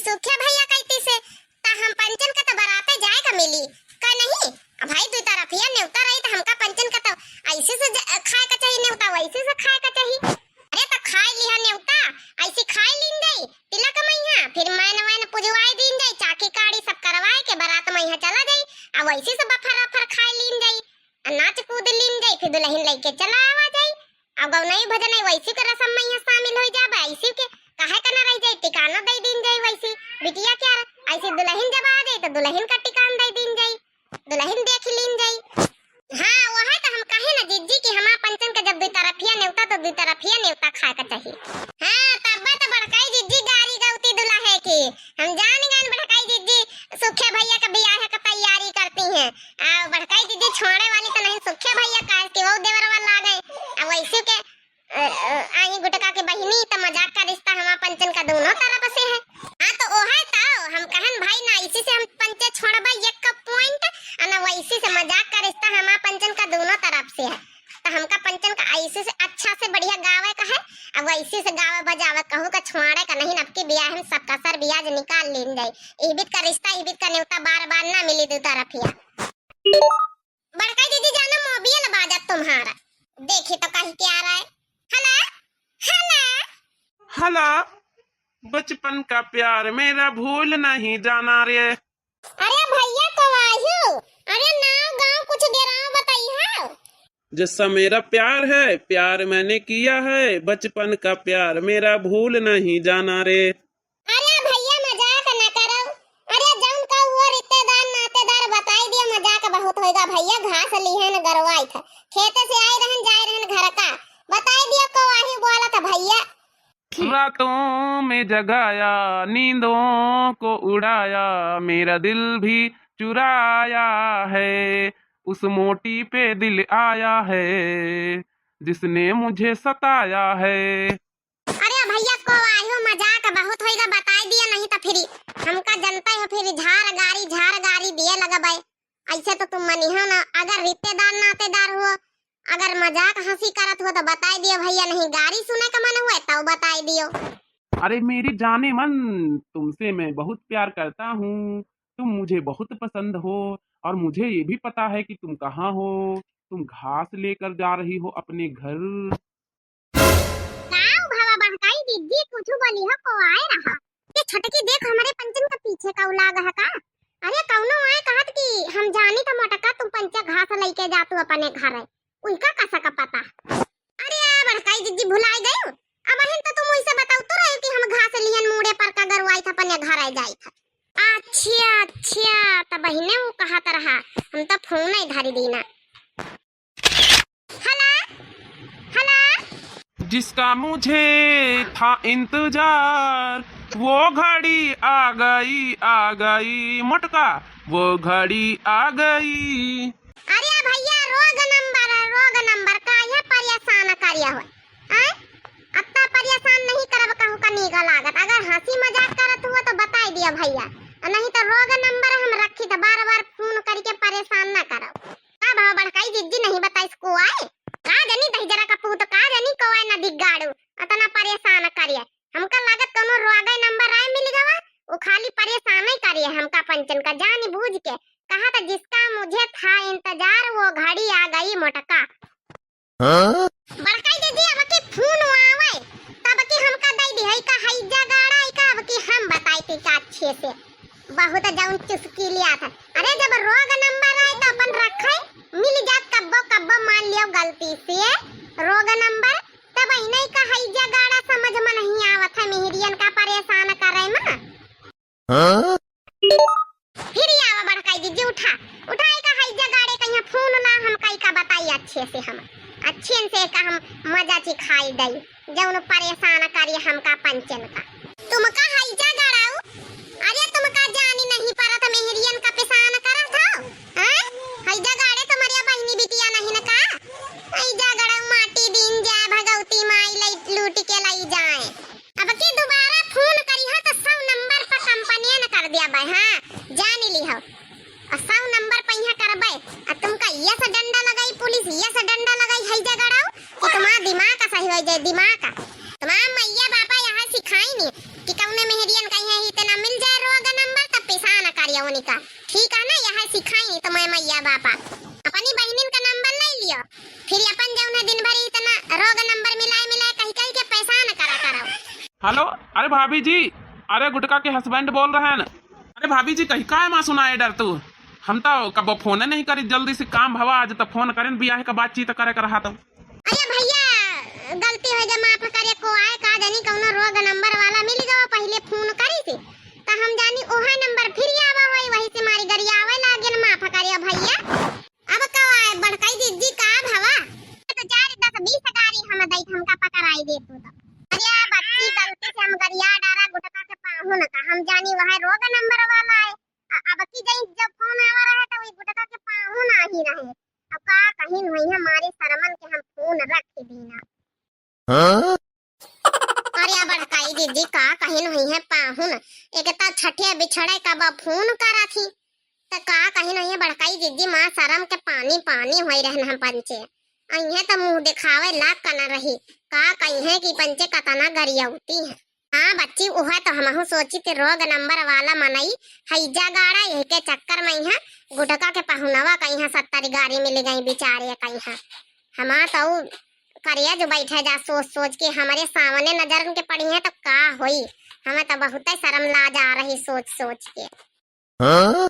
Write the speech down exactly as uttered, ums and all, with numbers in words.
सुखे भैया कहती से, "त हम पंचन का त बराते जाए का मिली, का नहीं? अब भाई दुई तरफिया नेवता रही त हमका पंचन का त ऐसे से ज-, खाए का चाहिए नेवता, वैसे से खाए का चाहिए।" अरे त खाए लिहा नेवता, ऐसे खाए लीन जाई, तिलक मइहाँ, फिर मैन वैन पुजवाए दीन जाई, चाकी काड़ी सब करवाए के बरात मइहाँ चला जाई, आ वैसे से बफर अफर खाए लीन जाई, आ नाच कूद लीन जाई, फिर दुलहिन लइके चला आवा जाई। अब गौनई भजनई वैसी के रसम मइहाँ शामिल होइ जाबे, ऐसी के काहे का ना रह जाई, टिकानो दे दीन जाई वैसी। बिटिया क्या, ऐसी दुलहिन जब आ जाई त दुलहिन का टिकान दे दीन जाई, दुलहिन देख लीन जाई। हाँ, वह त हम कहे ना जिज्जी कि हमार पंचन के जब दुई तरफिया नेवता त दुई तरफिया नेवता खाए का चाहिए। हाँ, तब्बे त बड़काई जिज्जी गारी गौती दुलहे की। हम जान गए बड़काई जिज्जी सुखे भैया का बियाह का तैयारी करती हैं। आ, बड़काई जिज्जी छोड़े वाली त नहीं सुखे भैया, काहे कि वो देवरवा लागे। आ, वैसे के, अ, अ, आई गुटका के बहिनी त मजाक का रिश्ता हमार पंचन का दोनों तरफ से है। हाँ, त ओहे त हम कहन भाई ना, इसी से हम पंचे छोड़बे एक point, आ ना वैसी से मजाक का रिश्ता हमार पंचन का दोनों तरफ से है। त हमका पंचन का ऐसे से अच्छा से बढ़िया गावे का है, अब वैसे से गावे बजावे कहू का छोड़े का नहीं, अब की बियाह हम सब कसर बियाज निकाल लीन जाई। इबित का रिश्ता, इबित का नेवता बार बार ना मिली दू तरफिया। बड़का दीदी जाना मोबियल बाजत तुम्हारा, देखी तो कही क्या रहा है। हेलो, हेलो। हेलो, बचपन का प्यार मेरा भूल नहीं जाना रे। अरे भैया कवाहू, अरे नाव गाँव कुछ डेराव बताई हो। जैसा मेरा प्यार है, प्यार मैंने किया है, बचपन का प्यार मेरा भूल नहीं जाना रे। अरे भैया मजाक न करो, अरे जौन का हुआ रिश्तेदार नातेदार बताई दियो, मजाक बहुत होएगा भैया, घास लिहन गरवाई था, खेते से आए रहन जाए रहन घर का, बताई दियो कवाही बोला था भैया। रातों में जगाया, नींदों को उड़ाया, मेरा दिल भी चुराया है, उस मोटी पे दिल आया है, जिसने मुझे सताया है। अरे भैया कवाही मजाक बहुत होइगा, बताई दिया नहीं तो फिर हमका जनता हो फिर झार गारी झार गारी दिए लगबे। ऐसे तो तुम मनिहो ना, अगर रिश्तेदार नातेदार हो, अगर मजाक हंसी करत हो तो बताई दियो भैया, नहीं गारी सुने का मन हुए तब बताई दियो। अरे मेरी जानेमन, तुमसे मैं बहुत प्यार करता हूँ, तुम मुझे बहुत पसंद हो और मुझे ये भी पता है कि तुम कहाँ हो, तुम घास लेकर जा रही हो अपने घर। गाँव भवा बहकाई दीदी, कुछ बोली हो को आए रहा। ये छोटकी देख हमरे पंचन के पीछे का लाग है का? अरे कौनो आए कहत कि हम जानी त मोटका तुम पंचे घास लइके जा तू अपने घर है। उनका कसा का पता? अरे बड़काई दीदी भुलाई गई। अब अहिन तो तुम उसे बताओ तो रहे कि हम घास लिहन मूड़े पर का गरुआई था अपने घर है जाई था। अच्छा, अच्छा, तब बहिने वो कहत रहा, हम तो फोन नहीं धरी दीना। हेलो, हेलो। जिसका मुझे था इंतजार, वो घड़ी आ गई, आ गई मोटका, वो घड़ी आ गई। अरे भैया, रोग नंबर है, रोग नंबर, काहे परेशान करिया हो? आय? अत्ता परेशान नहीं करब, कहूँ का नीक लागत। अगर हंसी मजाक करत हुआ तो बताई दिया भैया, और नहीं तो रोग नंबर हम रखी था, बार बार फोन करके परेशान ना करो। का भाव बड़काई जिज्जी नहीं बताइस को आए? का जानी दहिजरा का पूत, का जानी को आए ना दिग्गाड़ू, अतना परेशान करिए। हमका लागत कौनो रोगे नंबर आए मिल गवा, वो खाली परेशान ही करिए हमका पंचन का जानी बूझ के। कहा था जिसका मुझे था इंतजार वो घड़ी आ गई मोटका। हाँ? बड़काई दीदी अब की फोन आवे तब की हमका दे दी है का हैजा गाड़ा है का, अब की हम बताई थी का अच्छे से। बहुत जौन चुस्की लिया था। अरे जब रोग नंबर आए तो अपन रखे, मिल जात कब्बो कब्बो मान लियो गलती से रोग नंबर, तब इन्हें का हैजा गाड़ा समझ में नहीं आवत है, मिहरियन का परेशान करे में। हाँ? फिर आवा बड़काई दीदी उठा, उठाई का हैजा गाड़े का यहाँ फोन ला, हम कई का बताई अच्छे से, हम अच्छे से का हम मजा ची खाई दई। जौन परेशान करिए हमका पंचन का। तुमका हैजा गड़ाऊ? अरे तुमका जानी नहीं परत मेहरियन का पिसान करत हो? हैं? हैजा गड़े तुम्हारी बहिनी बिटिया नहीं न का? हैजा गड़ाऊ माटी दीन जाए भगवती माई लई लूट के लई जाए। अब की दोबारा फोन करिहा तो सौ नंबर पर कंप्लेन कर दिया बे, हाँ? जान लिहो। और सौ नंबर पे यहाँ करबे, और तुमका ये से डंडा लगाई पुलिस, ये से डंडा लगाई हैजा गड़ाऊ कि तुम्हारा दिमाग का सही हो जाए, दिमाग का। माँ, मैया बापा यह सिखाइन कि कौने मेहरियन कहिहैं इतना मिल जाए रोग नंबर, तब पिसान करिया उनका। ठीक है ना, यह सिखाइन तो मैं मैया बापा अपनी बहनिन का नंबर ले लियो, फिर अपन जौन है दिन भर इतना रोग नंबर मिलाए मिलाए कहि कहि के पिसान करा करो। हेलो, अरे भाभी जी, अरे गुटका के हस्बैंड बोल रहे हैं। अरे भाभी जी, कहीं काय माँ सुनाए डर तू? हम तो कबो फोन नहीं करी, जल्दी से काम भवा आज तो फोन करें, बियाह का बातचीत करे कर रहा तो। अरे भैया, गलती होइ गै, माफ करे को आए, का जानी कौनो रोग नंबर वाला मिल गवा, पहिले फोन करी से, त हम जानी ओहे नंबर फिर आवा होई, वही से मारी गरियावे लागेन, माफ करे भैया। अब का आए, बड़काई जिज्जी का भवा? तो चार दस बीस गारी हम दई, हमका पकड़ाई दे तू तो। अरे बच्ची, गलती से हम गरिया डारा गुटका के पाहुन का, हम जानी वह रोग नंबर वाला है। अ-, अब की जई जब फोन आवा रहे तो वही गुटका के पाहुन आही रहे। अब का कहिन होइहैं, मारे शरमन के हम फोन रख दीना। हाँ? अरे बड़काई जिज्जी, का कहिन होइहैं पाहुन, एक त छठे बिछड़े का बा फोन करा थी, त का कहिन होइहैं बड़काई जिज्जी, माँ शरम के पानी पानी होई रहन हम पंचे। अइहैं त मुँह दिखावे लाग का न रही, का कहिहैं कि पंचे कतना गरियाउती हैं। हाँ बच्ची, उहै तो हमहू सोचित, रोग नंबर वाला मनई हैजा गाड़ा, यही के चक्कर में इहाँ गुटका के पहुनवा कहिहैं सत्तर गारी मिल गई बिचारे कहिहैं। हमा तो करिया जो बैठे जा सोच सोच के, हमरे सामने नजरन के पड़ी है तो का होई। हमें तो बहुते शर्म लाज आ रही सोच सोच के। हाँ?